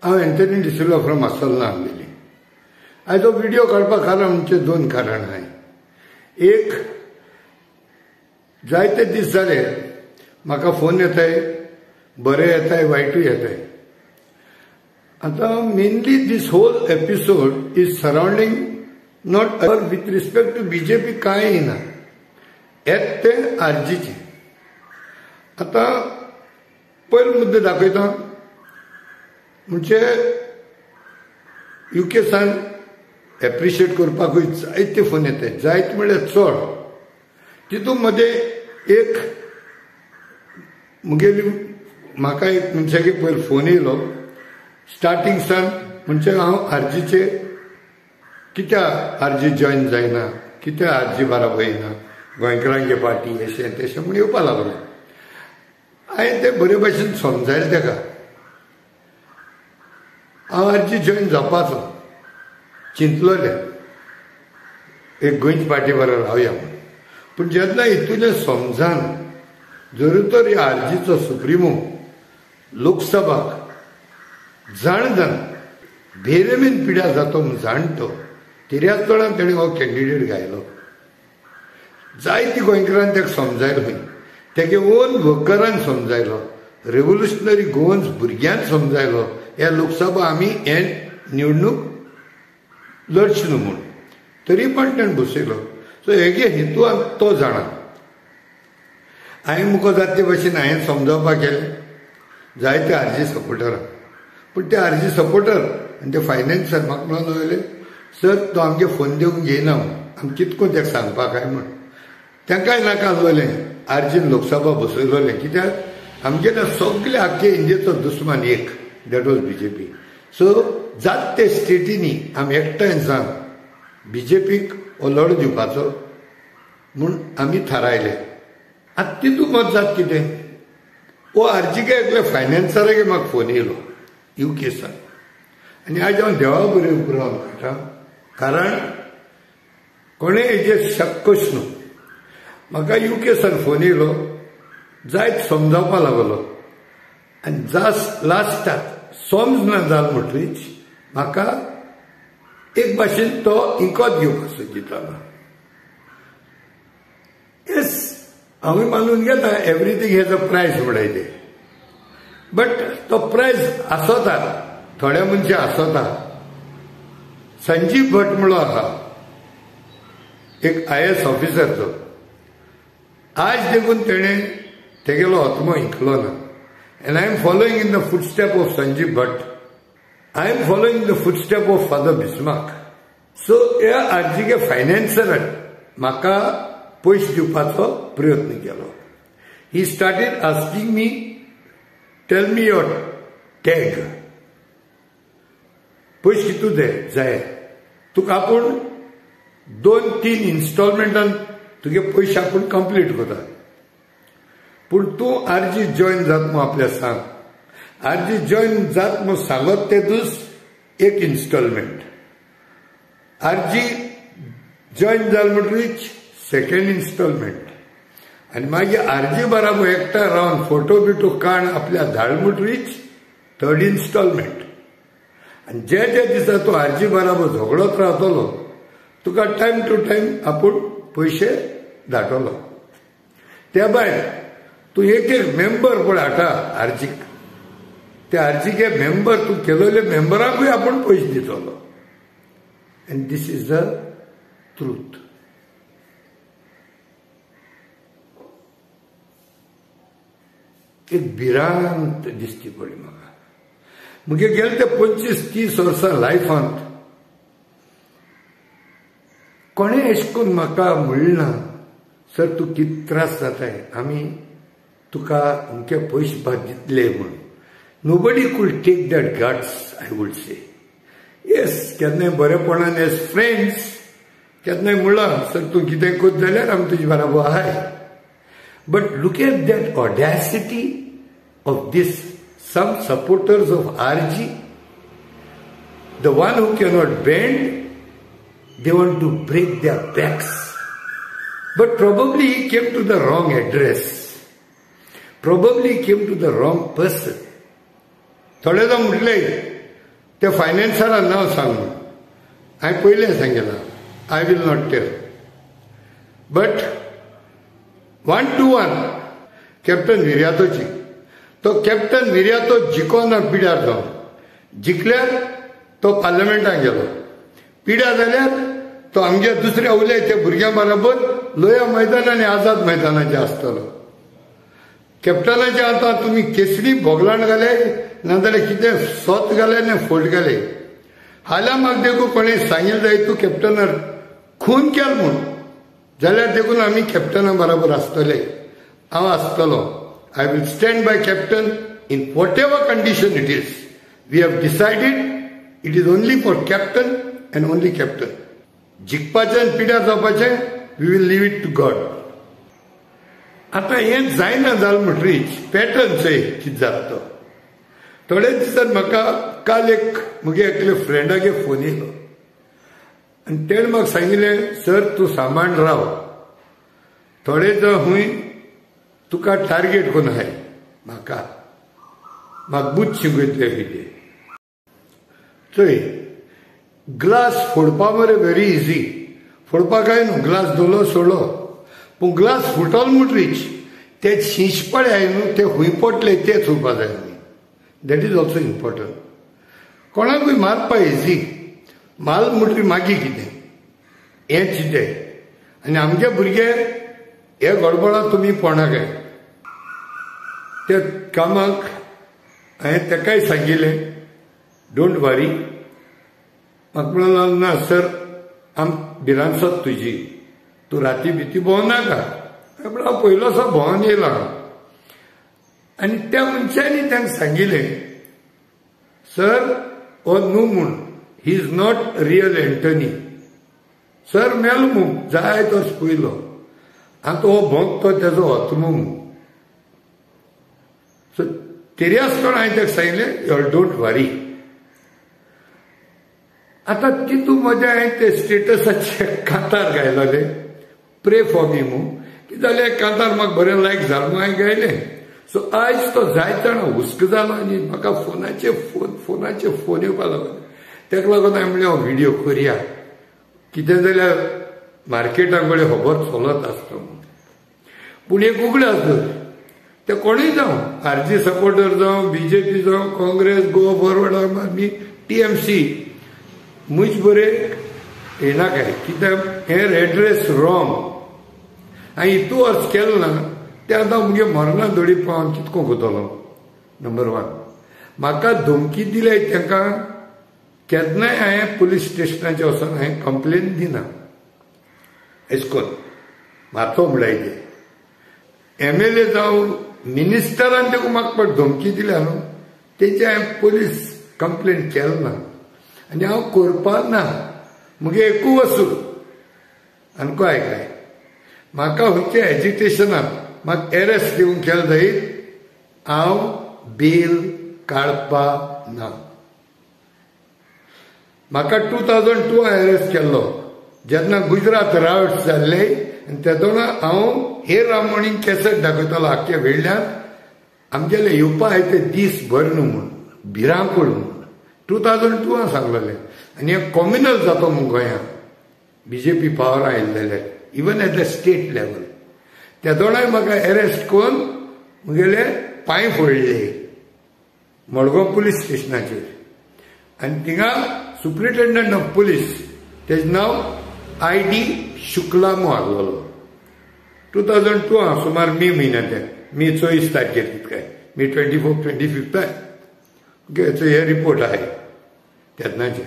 हांव Anthony D'Silva from आसोल्ला आमगेली. आयज हो व्हिडिओ काडपाक कारण म्हणजे दोन कारण आहाय. एक, जायते दीस जाले म्हाका फोन येताय, बरे येताय वायटूय येताय. आतां mainly this whole episode is surrounding not with respect to BJP कांय येना, येत तें आरजीचें. आतां पयलो मुद्दो दाखयता म्हणजे युके सान एप्रिशिएट करपाकूय जायते फोन येतात, जायते म्हळ्यार चड. तितूंत मदें एक मुगेली म्हाका एक मनशागे पयर फोन येयलो स्टार्टींग सान, म्हणजे हांव आरजीचे कित्याक आरजी जॉयन जायना, कित्याक आरजी बराबर येना, गोंयकारांगे पार्टी अशें तशें म्हूण येवपा लागलो. हांवें तें बरे भशेन समजायलें ताका. हांव आरजी जॉयन जावपाचो चिंतलोलें, एक गोंयची पार्टी बरोबर रावया म्हूण. पूण जेन्ना हितून समजान जर तर ह्या आरजीचो सुप्रिमो लोकसभाक जाण जाण भेरेमेन पिड्या जातो म्हूण जाण तो तिऱ्याच तोंडान तेणें हो कॅन्डिडेट घायलो. जायती गोंयकारान ताका समजायलो, तेगे ओन वर्करान समजायलो, रेव्होल्युशनरी गोवन्स भुरग्यान समजायलो ह्या लोकसभा आमी हे निवडणूक लढची न्हू म्हूण, तरी पण तेणें बसयलो. सो हेगे हेतू तो जाणा. हांवें मुखार जात ते भशेन हांवें समजावपाक गेलें जायते आरजी सपोर्टरां, पूण ते आरजी सपोर्टर आनी ते फायनान्सर म्हाका म्हणून लागले, सर तो आमगे फोन दिवंक घेयना, आमी कितको ताका सांगपाक काय म्हूण. तांकांय नाका आसलें आरजीन लोकसभा बसयलोलें, कित्याक आमगेल्या सगळे आख्खे इंडियेचो दुस्मान एक, that was BJP. सो जात ते स्टेटींनी आमी एकठांय जावन बीजेपीक हो लढो दिवपाचो म्हूण आमी थारायलें. आतां तितूंत मत जात कितें, हो आरजीके एकले फायनान्सरागे म्हाका फोन येयलो युके सान, आनी आयज हांव देवा बरें उपरांत काडटा, कारण कोणें हेजेर शक्कच न्हू. म्हाका युके सान फोन येयलो, जायत समजावपा लागलो आनी जास लास्टाक समजना जाल म्हणटरीच म्हाका एक भाशेन तो इकत घेवपाक सोदितालो. येस, हांवूय मानून घेता एवरीथींग हॅज अ प्रायस म्हणटाय ते, बट तो प्रायस आसता, थोड्या मनशां आसता. संजीव भट म्हणलो आसा एक IAS officer, तो आज देखून तेणें तेगेलो आत्मो इंकलो ना. And I am following in the footstep of Sanjeev Bhatt, I am following the footstep of Father Bismarck. So ह्या आरजीके फायनान्सरान म्हाका पयशे दिवपाचो प्रयत्न केलो. He started asking me, tell me your tag, पयशे कितू जाय तुका, आपूण 2-3 इन्स्टॉलमेंटान तुगे पयशे आपूण कंप्लीट करता, पूण तूं आरजी जॉयन जात म्हूण आपल्या सांग. आरजी जॉयन जात म्हूण सांगत ते दीस एक इन्स्टॉलमेंट, आरजी जॉयन जाल म्हणटरीच सेकंड इन्स्टॉलमेंट, आनी मागीर आरजी बराबर एकठांय रावन फोटो बिटो काड आपल्या धाड म्हणटरीच थर्ड इन्स्टॉलमेंट. आनी जे जे दिसा तूं आरजी बराबर झगडत रावतलो तुका टायम टू टायम आपूण पयशे धाडटलो. त्या भायर तूं एक एक मेंबर पळय हाडटा आरजीक, त्या आरजीके मेंबर तूं केलोले मेंबराकूय आपूण पयशे दितलो. And this is the truth. एक भिरांत दिसती पडली म्हाका. मुगे गेले ते 25-30 वर्सां लायफांत कोणें अशें करून म्हाका म्हणना, सर तूं कितें त्रास जाताय, आमी तुका अमके पयशे भात दितले म्हूण. Nobody could take that guts, I would say. Yes, केन्नाय बरेपणान एज फ्रेंड्स केन्नाय म्हणलां, सर तूं कितें करता जाल्यार आमी तुजे बराबर आहाय. But look at that audacity of this some supporters of RG, the one who cannot bend, they want to break their backs. But probably he came to the wrong address. Probably he came to the wrong person. थोडे जाण म्हटले त्या फायनान्सरा नांव सांग म्हूण हांवें पयलें सांगिलां, I will not tell, but 1-1 captain विर्यातोची. तो कॅप्टन विर्यातो जिकोना पिड्यार जावन, जिखल्यार तो पार्लमेंटाक गेलो, पिड्यार जाल्यार तो आमगे दुसऱ्या उलय त्या भुरग्यां बरोबर लोया मैदान आनी आझाद मैदानाचेर आसतलो. कॅप्टनाचे आतां तुमी केसरी भोगलाण घाले नाजाल्यार कितें सोत घाले ना फोट घाले. हाल्यां म्हाका देखून कोणें सांगिल्लें जाय तूं कॅप्टनार खून केल म्हूण, जाल्यार देखून आमी कॅप्टना बरोबर आसतले. हांव आसतलो. I will stand by captain in whatever condition it is. We have decided it is only for captain and only captain. जिखपाचें आनी पिड्यार जावपाचें we will leave it to God. आतां हें जायना जालें म्हणटरीच पॅटर्न चोय कितें जाता तो. थोड्या दिसान म्हाका काल एक म्हगे एकले फ्रेंडागे फोन येयलो आनी तेणें म्हाका सांगिल्लें, सर तूं सामान राव, थोडे जाण खूंय तुका टार्गेट करून आहाय. म्हाका म्हाका बूत शिकयतले कितें. चोय ग्लास फोडपा मरे व्हेरी इजी, फोडपा काय न्हू, ग्लास दवरलो सोडलो, पूण ग्लास फुटलो म्हणटरीच ते शिंशपळे आय न्हू ते खूंय पडले ते चोवपा जाय आमी. That is also important. कोणाकूय मारपा इजी, माल म्हणटरी मागीर कितें हें चिंतें. आनी आमचे भुरगे हे गडबडा तुमी पोणाकाय. त्या कामाक हांवें ताकाय सांगिल्लें don't वरी. म्हाका म्हणून ना सर आम भिरांत तुजी, तूं राती भिती भोंव नाका. हांवें म्हणलें हांव पयलोसो भोंवन येयला. आनी त्या मनशांनी तांकां सांगिल्लें, सर हो न्हू म्हूण, he is not real Antony. Sir मेलो म्हूण जाय तोच पयलो, आतां हो भोंक तो तेजो आत्मो म्हूण. सो तरी आसतना हांवें ताका सांगिल्लें you don't वरी. आतां तितू म्हज्या हांवें ते स्टेटसाचे कांतार गायलोले प्रे फॉर मी म्हूण, कितें जालें कांतार म्हाका बरें लायक जालें म्हूण हांवें गायलें. सो आयज तो जायत जाणां हुस्को जालो आनी म्हाका फोनाचे फोन फोनाचे फोन येवपा लागले. ताका लागून हांवें म्हणलें हो व्हिडियो करया, कितें जाल्यार मार्केटाक कडेन खबर चलत आसता म्हूण. पूण एक उगडास दवर, ते कोणूय जावं, आरजी सपोर्टर जावं, बीजेपी जावं, काँग्रेस, गोवा फॉरवर्ड, आम आदमी, टीएमसी, मुज बरें येनाकाय कित्याक हें एड्रेस रॉंग. हांवें इतू वर्स केलें ना तें आतां मुगे मरणा दोडी पावन कितको कोतलो. नंबर 1, म्हाका धमकी दिल्या तांकां केन्नाय हांवें पुलीस स्टेशनाचेर वचोन हांवें कंप्लेन दिना. एश कोन्न मातो म्हणल्यार ते एमएलए जावं मिनिस्टरान तेका म्हाका धमकी दिल्या न्हू, तेची हांवें पुलीस कंप्लेन केलें ना आनी हांव करपा ना. मुगे एकू वसूल आमकां आयकाय, म्हाका खंयच्या एजिटेशनाक म्हाका एरेस्ट दिवंक केलें जायत हांव बेल काडपा ना. म्हाका 2002 एरेस्ट केल्लो जेन्ना गुजरात रायट्स जाल्ले आनी तेदोना हांव हे रामणीक कॅसेट दाखयतालो आख्ख्या वेळल्यान आमगेले येवपा आय ते दीस भर न्हू म्हूण, भिरांकूळ म्हूण. 2002 सांगलेलें. आनी हे कॉम्युनल जातो म्हूण गोंयांत बीजेपी पावर आयले जाल्यार even at the state level. तेदोणाय म्हाका एरेस्ट करून म्हगेले पांय फोडले मडगांव पुलीस स्टेशनाचेर. आनी थिंगा सुप्रिटेंडंट ऑफ पुलीस तेजें नांव ID Shukla म्हूण आसलेलो. 2002 सुमार मे म्हयन्यात, मे 24 तारखेर कितकाय, मे 24 25 हे रिपोर्ट आहे तेन्नाचे.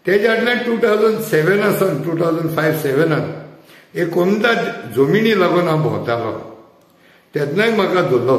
तेज्या फाटल्यान 2007 सावन 2005-7 एक ओमदा जमिनी लागून हांव भोंवतालो तेन्नाय म्हाका धरलो,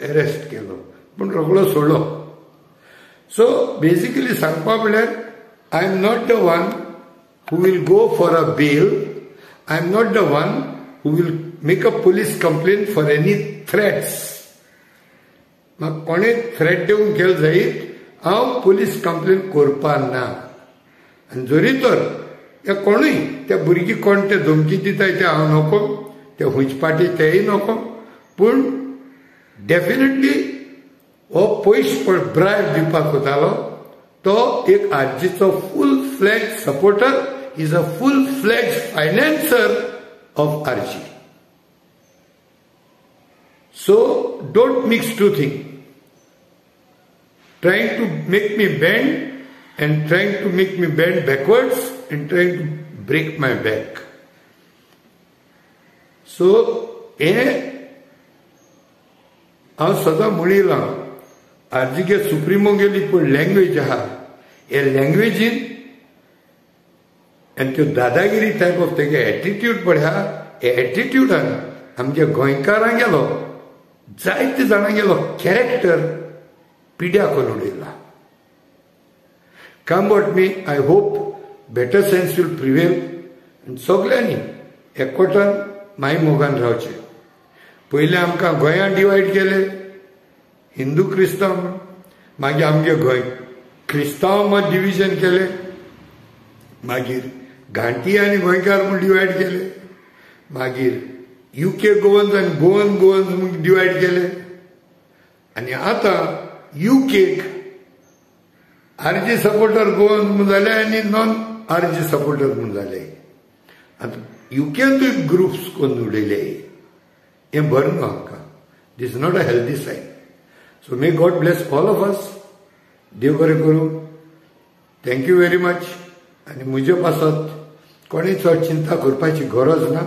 एरेस्ट केलो, पूण रोखडो सोडलो. सो बेजिकली सांगपा म्हळ्यार I am not the one who will go for a bail, I am not the one who will make a police complaint for any threats. म्हाका कोणें थ्रेट दिवंक केलें जायत हांव पुलीस कंप्लेन करपा ना. आनी जरी तर ते कोणूय त्या भुरगीं कोण ते धमकी दिताय ते हांव नको, ते खंयचे पाटी तेय नको, पूण डेफिनेटली हो पयस ब्रायब दिवपाक वतालो तो तो एक आरजीचो full fledge supporter, is a full fledge financer of RG. So don't mix two thing, trying to make me bend and trying to make me bend backwards and trying to break my back. So हें हांव सदां म्हणिलां, आरजीगे supremo गेली पळय language आहा, हे लँग्वेजीन आनी त्यो दादागिरी टायप ऑफ तेगे एटिट्यूड पळय आहा, हे एटिट्यूडान आमच्या गोंयकारां गेलो, जायते जाणां गेलो कॅरेक्टर पिड्या करून उडयला. Come what may, I hope better sense will prevail आनी सगल्यांनी एकवटान माय मोगान रावचें. पयलें आमकां गोंयांत डिवायड केले हिंदू क्रिस्तांव म्हूण, मागीर आमगे गोंय क्रिस्तांव मत डिविजन केलें, मागीर घांटी आनी गोंयकार म्हूण डिवायड केले, मागीर युके गोवन्स आनी गोवन गोवन्स म्हूण डिवायड केले, आनी आतां युकेक आरजी सपोर्टर गोवन म्हूण जाले आनी नॉन आरजी सपोर्टर म्हूण जाले. आतां युकेंतूय ग्रुप्स करून उडयले, हें बरें न्हू आमकां. This is not a healthy sign. So may God bless all of us. देव बरें करूं. Thank you very much. आनी म्हजे पासत कोणें चड चिंता करपाची गरज ना.